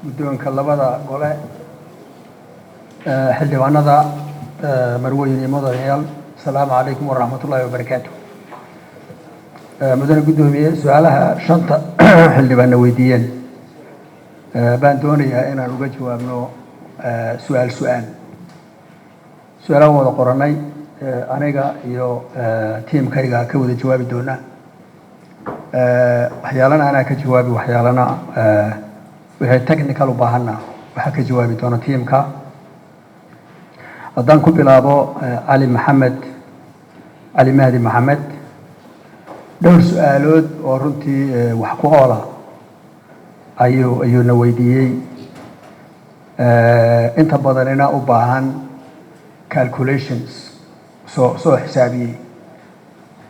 Guddoonka labada gole, xildhibaanada, marweyn iyo mudanayaal, asalaamu calaykum waraxmat ullaahi wabarakaatu. Mudane guddoomiye, su-aalaha shanta xildhibaanna weydiiyeen baan doonayaa inaan uga jawaabno su-aal su-aal. Su-aalahan wada qoranay, aniga iyo tiimkayga ka wada jawaabi doona. Waxyaalana anaa ka jawaabi, waxyaalana wixii technical u baahanna waxaa ka jawaabi doona tiimka. Haddaan ku bilaabo Cali Maxamed, Cali Mahdi Maxamed, dhowr su-aalood oo runtii wax ku oola ayuuna weydiiyey, inta badanina u baahan calculations, soo xisaabiyey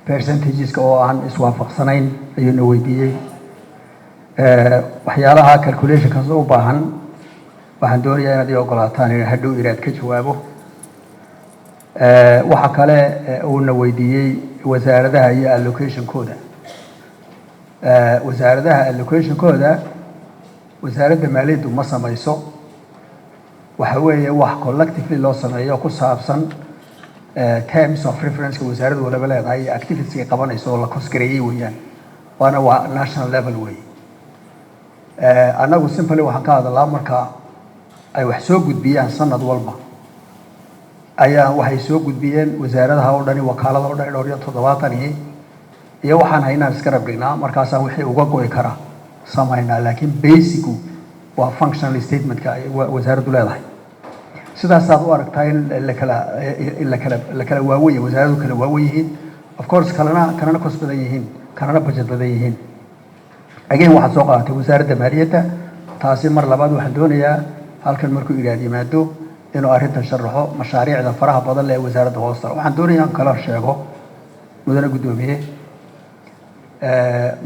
percentageska oo aan iswaafaqsanayn ayuuna weydiiyey. Waxyaalaha calculationkaas u baahan waxaan doonayaa inaad ii ogolaataan in hadhow inaad ka jawaabo. Waxa kale uuna weydiiyey wasaaradaha iyo allocationkooda. Wasaaradaha allocationkooda Wasaaradda Maaliyaddu ma samayso. Waxa weeye wax collectively loo sameeyo, ku saabsan terms of referenceka wasaaraddu walaba leedahay iyo activities ay qabanayso oo la cost gareeyey weeyaan, waana waa national level wey. Annagu simply waxaan ka hadalaa marka ay wax soo gudbiyaan sanad walba ayaa waxay soo gudbiyeen wasaaradaha oo dhani, wakaalada o dhani, dhowr iyo toddobaatanii iyo waxaan haynaan iska rab dhignaa, markaasaan wixii uga go'i kara samaynaa. Laakiin basicgu waa functional statementka ay wasaaraddu leedahay. Sidaasaad u aragtaa in lakala in lakala la kala waawen yahay, wasaaradu kala waawen yihiin, of course, kalena kanana cost badan yihiin, kanana budget badan yihiin. Again, waxaad soo qaadatay Wasaaradda Maaliyadda. Taasi mar labaad waxaan doonayaa halkan markuu ilaad yimaado inuu arrintan sharaxo, mashaariicda faraha badan leh ee wasaaradda hoosta. Waxaan doonayaa in kala sheego, mudane guddoomiye,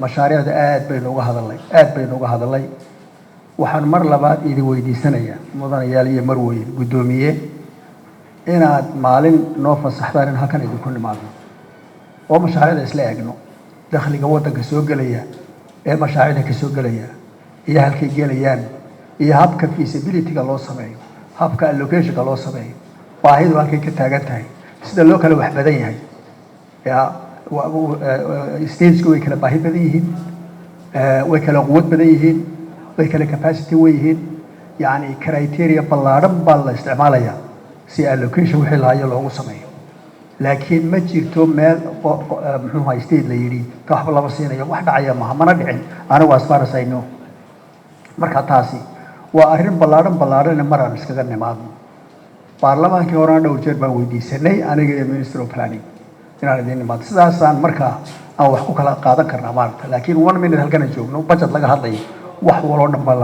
mashaariicda aad baynu uga hadalnay, aad baynu uga hadalnay. Waxaan mar labaad idin weydiisanayaa, mudanayaal iyo marweyn, guddoomiye, inaad maalin noo fasaxdaan in halkan idinku nimaadno oo mashaariicda isla eegno, dakhliga waddanka soo gelaya ee mashaariicda ka soo gelaya iyo halkay gelayaan iyo habka feasibility-ga loo sameeyo, habka allocationka loo sameeyo, baahidu halkay ka taagan tahay, sida loo kala wax badan yahay. Ya statesku way kala baahi badan yihiin, way kala quwad badan yihiin, way kala capacity way yihiin. Yacni criteria ballaadhan baa la isticmaalaya si allocation wixii lahayo loogu sameeyo. Laakiin ma jirto meel muxuu ahay state la yidhi ka waxba lama siinayo. Wax dhacaya maha, mana dhicin anigu as far as I know. Marka taasi waa arrin ballaadhan ballaadhana mar aan iskaga nimaadno. Baarlamaankii horena dhowr jeer baan weydiisanay, aniga iyo Minister of Planning, inaan idiin nimaado. Sidaasaan markaa aan wax ku kala qaadan karnaa maaragta. Laakiin one minute halkan joogno, budget laga hadlayo, wax waloo dhan ba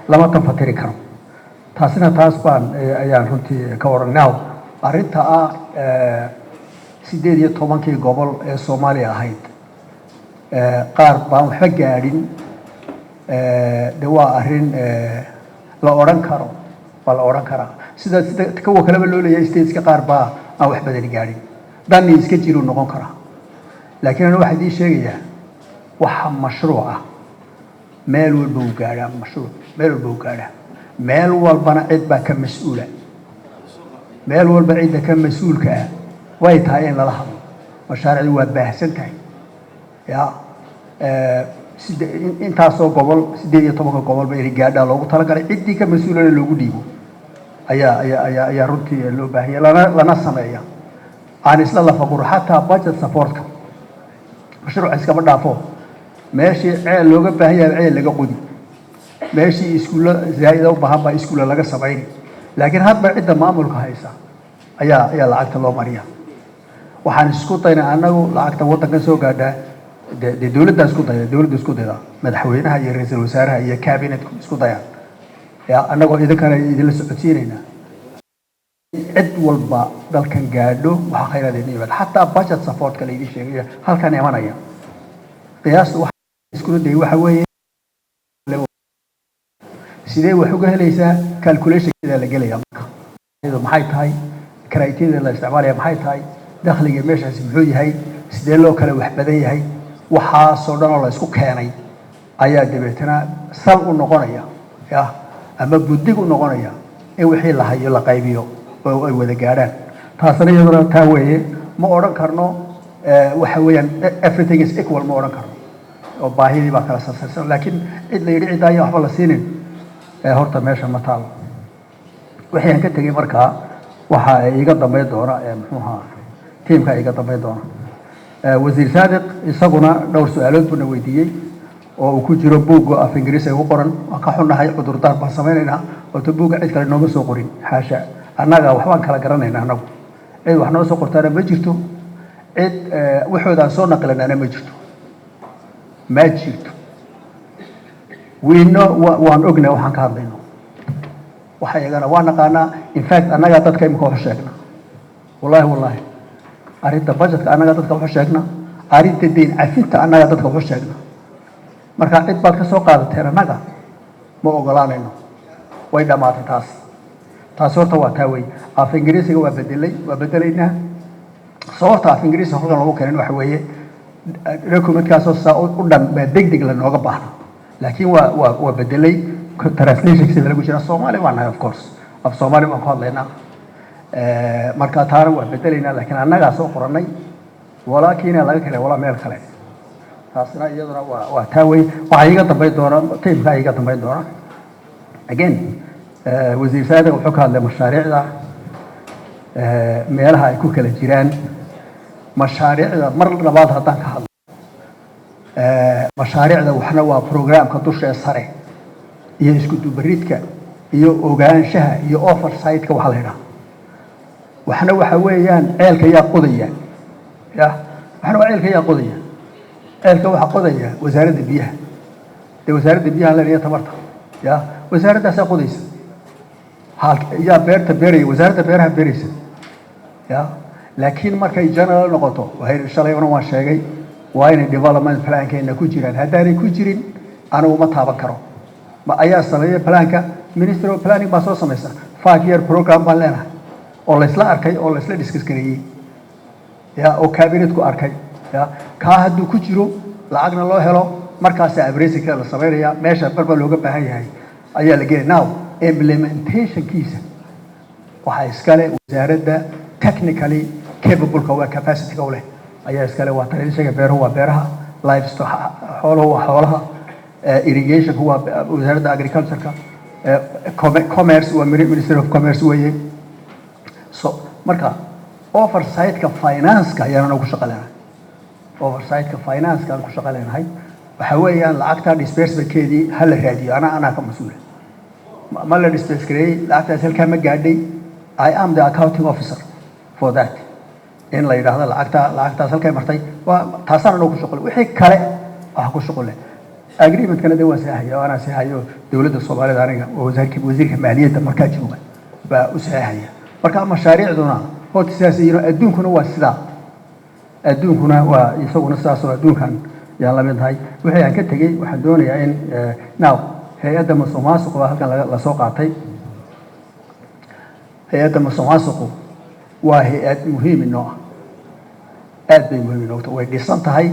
lama tanfatiri karo. Taasina taas baan ayaan runtii ka odhan. Now, arrinta ah 18-kii gobol ee Soomaaliya ahayd, qaar baan waxba gaadhin. De waa arrin la odhan karo, waa la odhan karaa sida kuwa kaleba loo leeyahay. Stateska qaar baa aan wax badani gaadhin, dani iska jiruu noqon karaa. Laakiin ana waxaa idiin sheegayaa, waxa mashruuc ah meel walba uu gaadhaa, mashruuc meel walba uu gaadhaa, meel walbana cid baa ka mas-uula. Meel walba cidda ka mas-uulka ah way tahay in lala hadlo. Mashaariicdu waa baahsan tahay. Ya intaasoo gobol, 18-ka gobolba inay gaadhaa loogu talagalay, ciddii ka mas-uulana loogu dhiibo ayaa runtii loo baahanya, lana sameeya. Aan isla lafaguro xataa budget supportka mashruuca iskama dhaafo. Meeshii ceel looga baahan yahay ceel laga qodi, meeshii iskuullo zaa'ida u baahan baa iskuulla laga samayni. Laakiin hadba cidda maamulka haysa ayaa lacagta loo mariya. Waxaan isku daynay annagu lacagta waddankan soo gaadhaa, dee dowladdaa isku dayda, dowladda isku dayda, madaxweynaha iyo ra-iisul wasaaraha iyo cabinetku isku dayaan. Ya annagoo idinkana idinla socodsiinaynaa cid walba dalkan gaadho waxaa khayraad idin yimaada. Xataa budget supportka laydin sheegay halkan imanaya, qiyaasta waxa iskula dayay waxa weeye sidee wax uga helaysaa. Calculationkeeda la gelaya marka maxay tahay, criteria la isticmaalaya maxay tahay, dakhliga meeshaasi muxuu yahay, sidee loo kala wax badan yahay, waxaasoo dhan oo la isku keenay ayaa dabeetana sal u noqonaya. Ya ama buddig u noqonaya in wixii la hayo la qaybiyo oo ay wada gaadhaan. Taasna iyaduna taa weeye. Ma odhan karno waxa weeyaan everything is equal, ma odhan karno, oo baahidii baa kala sarsarsan, laakiin cid la yidhi cidda ayaan waxba la siinin horta meesha ma taalo. Wixii aan ka tegey markaa waxa iiga dambayn doona, muxuu ahaa, tiimka iiga dambayn doona. Wasiir Saadiq isaguna dhowr su-aalood buuna weydiiyey oo uu ku jiro buugga af Ingiriis ay ku qoran. Waan ka xunnahay, cudurdaar baan samaynaynaa. Horta buugga cid kale nooma soo qorin, xaasha, annaga waxbaan kala garanayna. Annagu cid wax noo soo qortaana ma jirto, cid waxoodaan soo naqlinaana ma jirto, ma jirto. Wino waan ognahay waxaan ka hadlayno, waxa iyagana waa naqaanaa. In fact, annagaa dadka imika waxu sheegna, wallahi, wallahi, arrinta budgetka annagaa dadka waxu sheegna, arrinta deyn cafinta annagaa dadka waxu sheegna. Marka cid baad ka soo qaadateen, annaga ma ogolaanayno, way dhammaatay taasi. Taasi horta waa taa wey. Af Ingiriisiga waa bedelay, waa bedelaynaa. Sababta af Ingiriisiga halkan loogu keenin waxa weeye documentkaasoo saa u dhan baa deg deg lanooga baahna, laakiin waa bedelay, translationkiisa lagu jira. Soomaali waa nahay, of course, af Soomaali baan ku hadlaynaa. Marka taana waa bedelaynaa, laakiin annagaa soo qorannay, walaa Kenya laga keenay walaa meel kale. Taasina iyaduna waa taa wey. Waxaa iiga dambayn doona tiimkaa iiga dambayn doona. Again, wasiir Saadiq wuxuu ka hadlay mashaariicda, meelaha ay ku kala jiraan mashaariicda. Mar labaad haddaan ka hadlo mashaariicda, waxna waa programka dusha ee sare iyo isku dubaridka iyo ogaanshaha iyo oversight-ka waxa la yidhaha. Waxna waxa weeyaan ceelka yaa qodaya. Ya, waxna waa ceelka yaa qodaya. Ceelka waxaa qodaya wasaaradda biyaha. Dee wasaaradda biyaha leniyo tamarta, ya, wasaaraddaasaa qodaysa. Yaa beerta beeraya? Wasaaradda beeraha beeraysa. Ya, laakiin markay general noqoto, shalayna waan sheegay, waa inay development plankeena ku jiraan. Haddaanay ku jirin, anigu ma taaban karo. Ma ayaa sameeya planka? Ministry of Planning baa soo samaysa. 5-year program baan leenahay oo laysla arkay oo laysla discuss gareeyey, ya, oo cabinetku arkay. Ya, kaa hadduu ku jiro, lacagna loo helo, markaasaa abrasiga la samaynaya, meesha barba looga baahan yahay ayaa la gelaya. Now, implementationkiisa waxaa iskale wasaaradda technically capableka, waa capacityga u leh ayaa iskale. Waa tan sheega, beeruhu waa beeraha, livestock, xooluhu waa xoolaha, irrigationku waa wasaaradda agricultureka, commerce waa Ministry of Commerce weeye. So marka oversight-ka finance-ka ayaana ku shaqo leenahay. Oversight-ka finance-ka aan ku shaqo leenahay waxa weeyaan lacagta disbursementkeedii ha la raadiyo, anaa ka mas-uula. Ma la disburse gareeyey lacagtaas? Halkaa ma gaadhay? I am the accounting officer for that. In la yidhaahdo lacagtaas halkay martay, waa taasaan anoo ku shuqule. Wixii kale waxa ku shuqule agreementkana de waa saxaya oo anaa saxayo. Dowladda Soomaalida, aniga oo wasiirka maaliyadda markaa jooga baa u saxaya. Marka mashaariicduna horta sidaas iyo adduunkuna waa sidaa, adduunkuna waa isaguna sidaas oo adduunkan yaan la mid nahay. Wixii aan ka tegey, waxaan doonayaa in now hay-adda musuqmaasuq baa halkan lasoo qaatay. Hay-adda musuqmaasuqu waa hay-ad muhiim inoo ah, aad bay muhiim inoogu way dhisan tahay.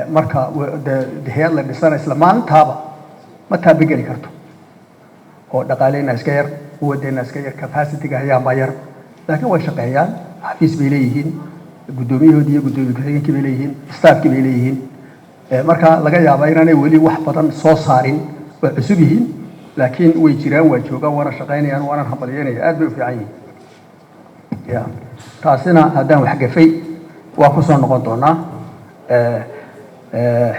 Marka de hay-ad la dhisana isla maalintaaba ma taabageli karto, oo dhaqaaleyna iska yar, quwadeenna iska yar, capacity-ga hayaan baa yar, laakiin way shaqeeyaan. Xafiis bay leeyihiin, guddoomiyahoodii iyo guddoomiye ku-xigeenkii bay leeyihiin, staffkii bay leeyihiin. Marka laga yaabaa inaanay weli wax badan soo saarin, way cusub yihiin, laakiin way jiraan, waa joogaan, waana shaqaynayaan, waana hambalyeynaya, aad bay u fiican yihiin. Ya, taasina haddaan wax gafay waa ku soo noqon doonaa.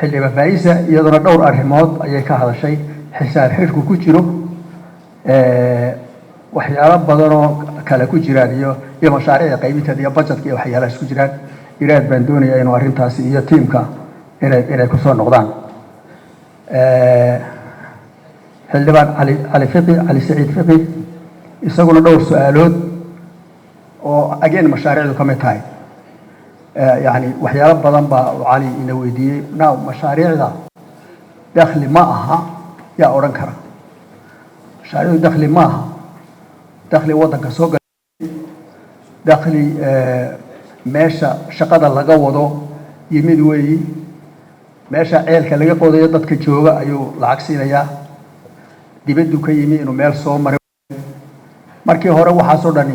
Xildhibaan Faisa iyaduna dhowr arrimood ayay ka hadashay, xisaab xidhku ku jiro, waxyaalo badanoo kale ku jiraan, iyo mashaariicda qaybinteeda iyo budgetka iyo waxyaalahaas ku jiraan. Iraad baan doonayaa inuu arrintaasi iyo tiimka inay kusoo noqdaan. Xildhibaan Cali Fiqi, Cali Saciid Fiqi, isaguna dhowr su-aalood oo again mashaariicdu ka mid tahay, yani waxyaalo badan baa Cali ina weydiiyey. Now, mashaariicda dakhli ma aha yaa odhan kara? Mashaariicdu dakhli ma aha. Dakhli waddanka soo gala, dakhli meesha shaqada laga wado yimid weeyi. Meesha ceelka laga qodayo dadka jooga ayuu lacag siinayaa. Dibaddu ka yimi, inuu meel soo maray markii hore, waxaasoo dhani.